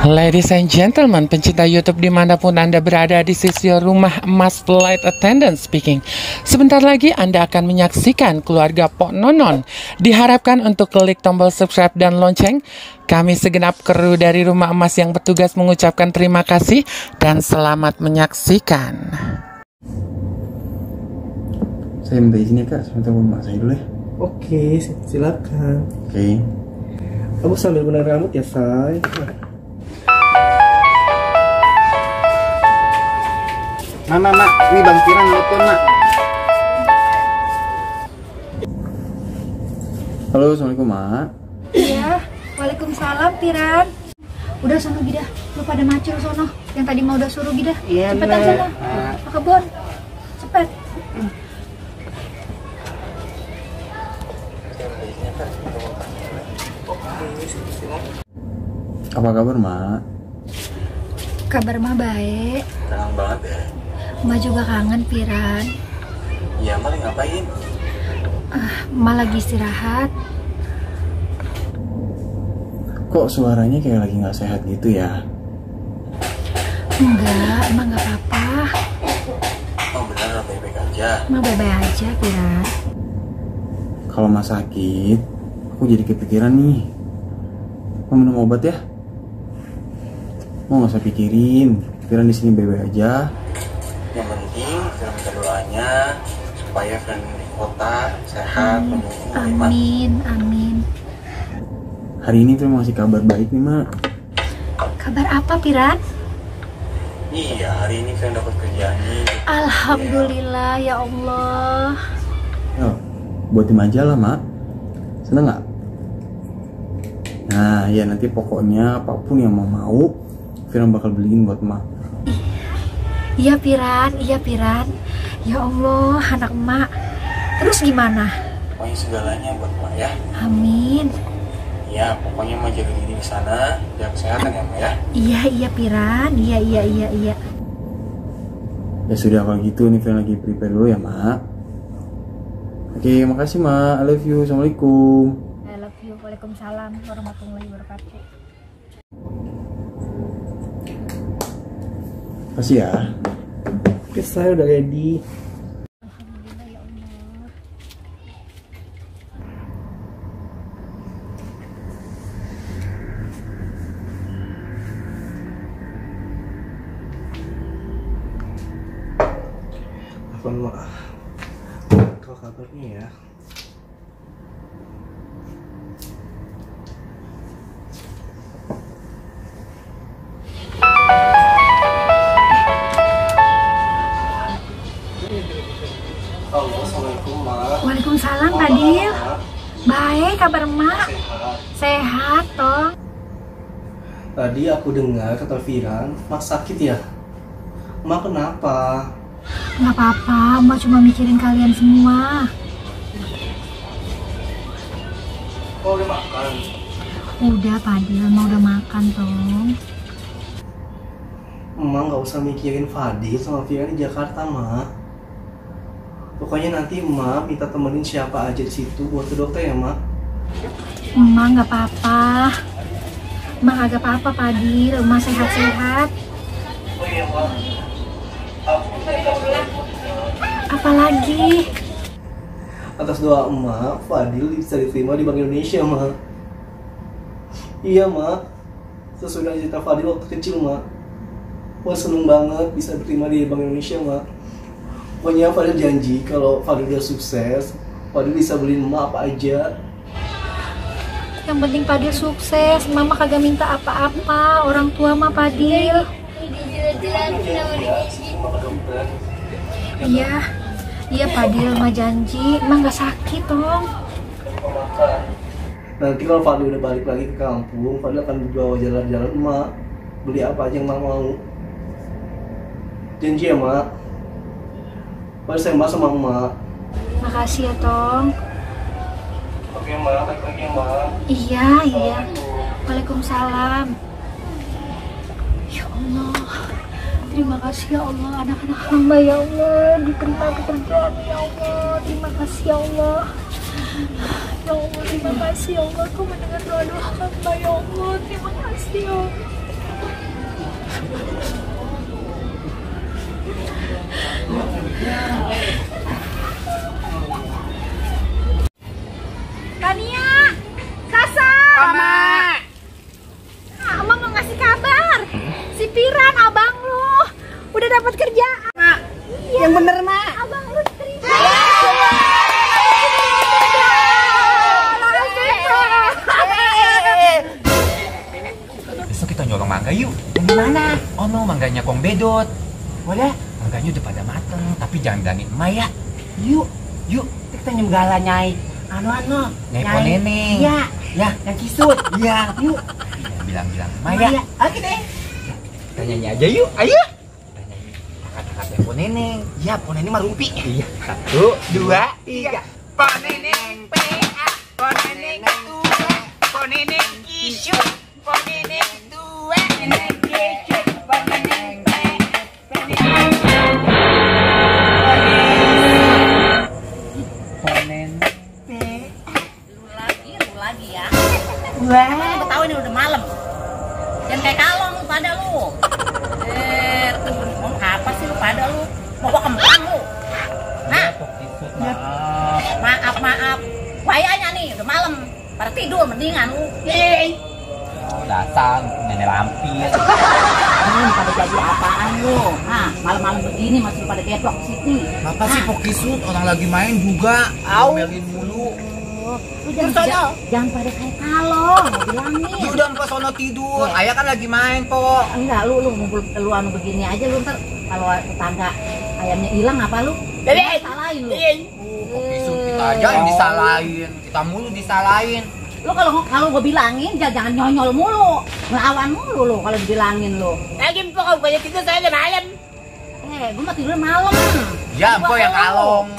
Ladies and gentlemen, pencinta YouTube dimanapun Anda berada, this is your Rumah Emas Flight Attendant speaking. Sebentar lagi Anda akan menyaksikan keluarga Pok Nonon. Diharapkan untuk klik tombol subscribe dan lonceng. Kami segenap kru dari Rumah Emas yang bertugas mengucapkan terima kasih dan selamat menyaksikan. Saya minta izin ya kak, sebentar mau saya dulu ya. Oke, silakan. Oke. Kamu sambil benar rambut ya, say. Mak, ini Bang Kiran nelfon, Mak. Halo, assalamualaikum, Mak. Iya, waalaikumsalam, Piran. Udah sono gidah, lu pada macul sono. Yang tadi mau udah suruh gidah. Iya, cepetan sono, ke kebun. Cepet. Apa kabar, Mak? Kabar mah baik. Kangen banget ya. Mbak juga kangen, Piran. Iya, Mak lagi ngapain? Mbak lagi istirahat. Kok suaranya kayak lagi nggak sehat gitu ya? Enggak, emang nggak apa-apa. Oh benar, baik-baik aja. Emang baik-baik aja, Piran. Kalau Mak sakit, aku jadi kepikiran nih. Mau minum obat ya? Mau nggak usah pikirin, pikiran di sini baik-baik aja. Yang penting kita minta doanya supaya friend di kota sehat, Amin, amin. Hari ini tuh ngasih kabar baik nih, Mak. Kabar apa, Piran? Iya, hari ini friend dapat kerjaan nih. Alhamdulillah, ya Allah. Yo, buatin aja lah, Mak. Seneng nggak? Nah, ya nanti pokoknya apapun yang mau, Firman bakal beliin buat Mak. Iya, Piran, iya, Piran. Ya Allah, anak emak. Terus gimana? Pokoknya segalanya buat Mak ya. Amin. Ya, pokoknya Mak jaga diri di sana, jaga kesehatan ya, Mak ya. Iya, iya, Piran. Iya. Ya sudah kalau gitu nih Firman lagi prepare dulu ya, Mak. Oke, makasih, Mak. I love you. Assalamualaikum. I love you. Waalaikumsalam warahmatullahi wabarakatuh. Makasih ya. Oke, saya udah ready. Alhamdulillah, ya Allah. Apa Mak? Kalau kabarnya ya? Halo, assalamualaikum Mak. Waalaikumsalam, Fadil. Baik, kabar emak? Sehat, toh. Tadi aku dengar kata Firan, Mak sakit ya? Mak kenapa? Nggak apa-apa, emak cuma mikirin kalian semua. Kok udah makan? Udah, Fadil, emak udah makan, toh. Emak nggak usah mikirin Fadil sama Firan di Jakarta, Mak. Pokoknya nanti Emak minta temenin siapa aja di situ buat ke dokter ya, Mak. Emak nggak apa-apa. Emak agak apa-apa, Fadil. Emak sehat-sehat. Oh iya, Mak. Apalagi? Atas doa Emak, Fadil bisa diterima di Bank Indonesia, Mak. Iya, Mak. Sesuai dengan cerita Fadil waktu kecil, Mak. Wah, seneng banget bisa diterima di Bank Indonesia, Mak. Pokoknya Fadil janji kalau Fadil udah sukses, Fadil bisa beliin Emak apa aja. Yang penting Fadil sukses. Mama kagak minta apa-apa. Orang tua mah Fadil. Iya, iya Fadil mah janji. Emang nggak sakit dong. Nanti kalau Fadil udah balik lagi ke kampung, Fadil akan bawa jalan-jalan Emak. Beli apa aja yang Emak mau. Janji ya, Mak. Fadil sayang banget sama Emak. Makasih ya, Tong. Oke, Mak. Balik lagi ya, Mak. Iya. Waalaikumsalam. Ya Allah. Terima kasih ya Allah, anak-anak hamba ya Allah, diterima pekerjaan ya Allah. Terima kasih ya Allah. Ya Allah, terima kasih ya Allah. Kau mendengar doa-doa hamba ya Allah. Terima kasih ya Allah. Tania, Sasa, Mama mau ngasih kabar. Si Piran, abang lu udah dapat kerjaan. Iya. Yang bener, Mak. Abang lu terima. Besok kita nyolong mangga yuk. Yang mana? Oh no, mangganya Kong Bedot. Boleh? Mangganya udah pada mateng, tapi jangan bilangin emak ya. Yuk, yuk. Kita nyemgala nyai. Anu. Nyai po neneng. Iya. Ya, yang kisut. Iya. Yuk. Bilang-bilang emak ya. Oke deh. Kita nyanyi aja yuk. Ayo. Kita nyanyi. Kakak-kakak po neneng. Iya, po neneng mah rumpi. Iya. 1, 2, 3. Po neneng PA. Po neneng tua. Po neneng kisut. Po neneng tua. Neneng kisut. Po neneng PA. Lu lagi ya. Wah, gue tahu ini udah malam. Jangan kayak kalong lu pada lu. Ngomong apa sih lu pada lu? Mau gua kempang lu. Hah? Maaf. Wayanya nih udah malam. Pada tidur mendingan lu. Oh, dasar nenek lampir. Pada jadi apaan lu? Hah, malam-malam begini masih pada deplok sini. Apa sih Pokisut? Orang lagi main juga. Ngomelin mulu. Lu jangan pada kayak kalong, bilangin. Ya udah empat sono tidur. Ayah kan lagi main, Po. Enggak, lu ngumpul anu begini aja lu ntar kalau tetangga ayamnya hilang apa lu? Salahin lu. Pokisut kita aja yang disalahin. Kita mulu disalahin. Lu kalau gua bilangin jangan nyonyol mulu, ngelawan mulu lu kalau dibilangin lu. Lagi po kalau banyak tidur saya udah malam. Gua mah tidur malam. Ya, Po yang kalong.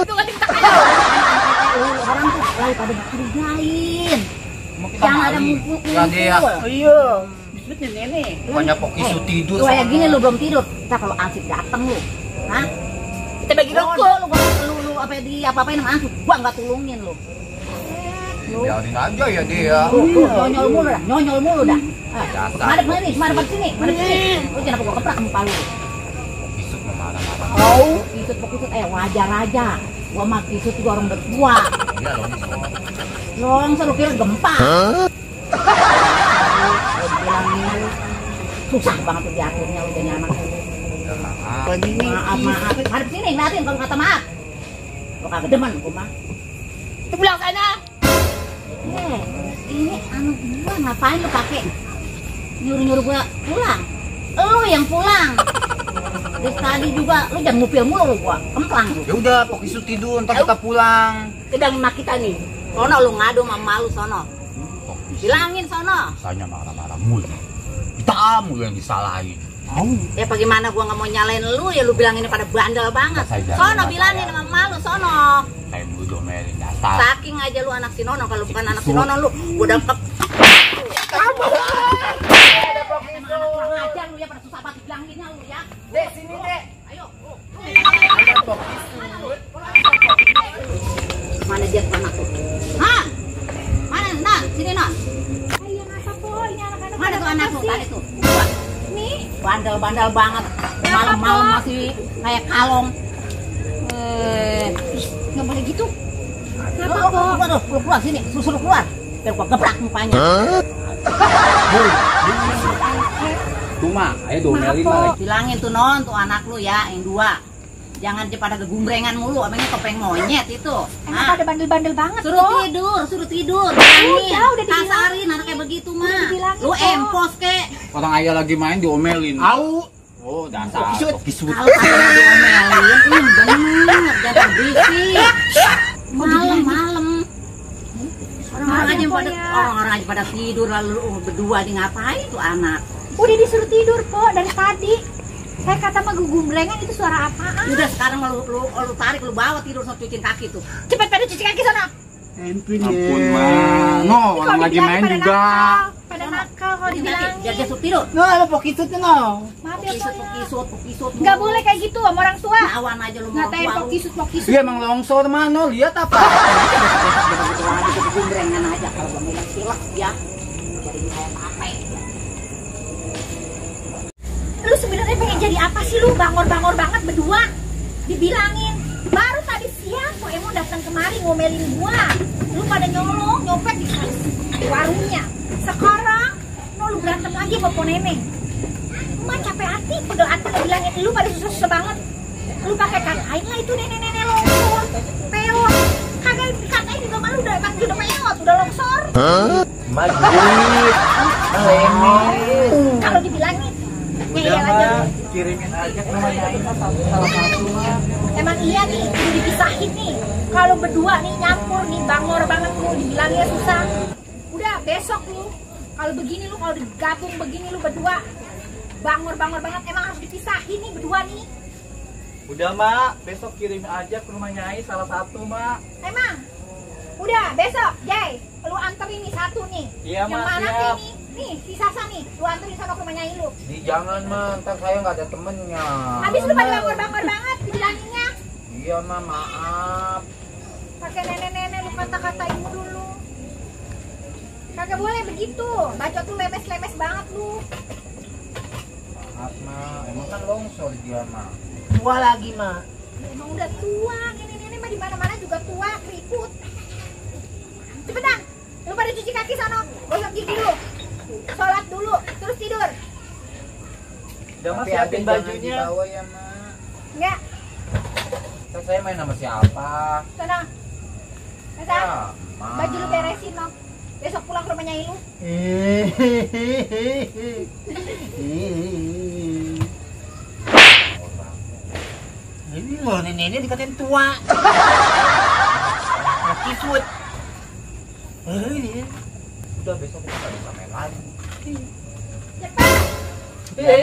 Itu kan tiktok kalong. Orang tuh lagi pada curigain. Jangan ada mumpul-mumpul. Iya. Disebutnya nenek. Banyak Pokisut tidur. Lu kayak gini lu belum tidur. Ntar kalau ansip dateng lu, hah? Kita bagi rokok. Lu apa apa-apain sama ansip, gua nggak tulungin lu. Biarin aja ya dia. Nyonyol mulu dah. Dasar. Madep sini. Lu jangan gua keprak muka lu. Pokisut marah-marah. Pokisut wajar aja. Gua mah Kisut juga orang bertua. Iya Longsor lu kira gempa. Bilangin lu susah banget tuh diaturnya lu jadi anak lu. Maaf. Madep sini ngeliatin kalau kata maaf. Lu kagak demen gua mah. Itu pulang sana. Ini anu gua ngapain lu pakai nyuruh gua pulang? Lu yang pulang. Terus tadi juga lu jangan ngupil mulu lu gua, kemplang lu. Ya udah, Pokisut tidur, ntar kita pulang. Sedang emak kita nih. Sono lu ngadu sama malu sono. Bilangin sono. Rasanya marah-marah mulu. Kita mulu yang disalahin. Ya bagaimana gua nggak mau nyalain lu ya lu bilangin pada bandel banget. Sono bilangin sama malu sono. Kayak mulu domelin dasar. Saking aja lu anak si Nono, kalau bukan anak si Nono lu gua dengkep. Ajar lu ya pada susah banget bilanginnya lu ya. Dek, sini dek. Ayo. Ada Pokisut. Mana dia anak tuh? Hah? Mana? Nah, sini nah. Ayo ngapa po? Ini anak-anak. Mana tuh anak lu tadi tuh? Nih, bandel-bandel banget. Malam-malam masih kayak kalong. Nggak boleh gitu. Lu keluar sini, suruh keluar. Biar gua gebrak mukanya. Cuma, ayo domelin malah. Bilangin tuh Non, tuh anak lu ya, yang dua. Jangan dia pada kegumbrengan mulu, emangnya topeng monyet itu. Emang pada bandel-bandel banget. Suruh tidur. Bilangin. Udah dibilangin. Kasarin anak kayak begitu mah. dibilangin, Lu kok. empos kek. Orang ayah lagi main diomelin. Oh, dasar Pokisut. Kalau kalian diomelin, bener, jangan berisik. Malam-malam. Orang-orang aja pada tidur lalu berdua di ngapain tuh anak. Udah disuruh tidur po dari tadi. Saya kata mah gugumbrengan itu suara apaan? Udah sekarang lu tarik lu bawa tidur sama cuciin kaki tuh. Cepet pada cuci kaki sana. Ampun, Ma. No, orang lagi main juga. Pada nakal kalau dibilangin. Biar dia suruh tidur. No, ada Pokisut no. Maaf ya po ya. Pokisut. Nggak boleh kayak gitu sama orang tua. Lawan aja lu mau Ngatain Pokisut. Iya emang longsor mana? Lihat apa? Gumbrengan aja kalau gua bilang silek ya. Jadi kayak apa ya. jadi apa sih lu bangor-bangor banget berdua? Dibilangin baru tadi siang kok emang datang kemari ngomelin gua. Lu pada nyolong nyopet di warungnya. Sekarang lu berantem lagi sama po neneng. Emak capek hati, pegel hati ngebilangin lu pada susah-susah banget. Lu pakai katain lah itu nenek-nenek longsor, peot. Kagak dikatain juga malu udah emang udah peot, udah longsor. Kalau dibilangin Udah mah, kirimin aja ke rumahnya Aina salah satu mah. emang iya nih, udah dipisahin nih. Kalau berdua nih nyampur nih, bangor banget lu, dibilangnya susah. Udah besok lu, kalau begini lu, kalau digabung begini lu berdua, bangor-bangor banget, emang harus dipisahin nih berdua nih. Udah mak, besok kirim aja ke rumahnya Ai salah satu mak. Emang? Udah besok, Jay, lu anterin nih satu nih. Iya, yang Mak, mana siap. nih? Nih, si Sasa nih, lu anterin sana ke rumahnya lu. Jangan mah, ntar saya nggak ada temennya. Habis lu pada bangor-bangor banget dibilanginnya. Iya mah, maaf. Pakai nenek-nenek lu kata-katain dulu. Kagak boleh begitu, bacot lu lemes-lemes banget lu. Maaf mah, emang kan longsor dia mah. Tua lagi mah. Emang udah tua, nenek-nenek mah di mana-mana juga tua, keriput. Cepetan, lu pada cuci kaki sana, gosok gigi dulu. Sholat dulu, terus tidur. Udah mah siapin bajunya. Dibawa ya mah. Enggak, Ntar saya main sama siapa? sana. Masa, Ya, Mak. baju lu beresin no. Besok pulang ke rumahnya Ilu. Ini loh nenek dikatain tua. Kisut. Udah besok kita nggak bisa main lagi. Cepat. Ya,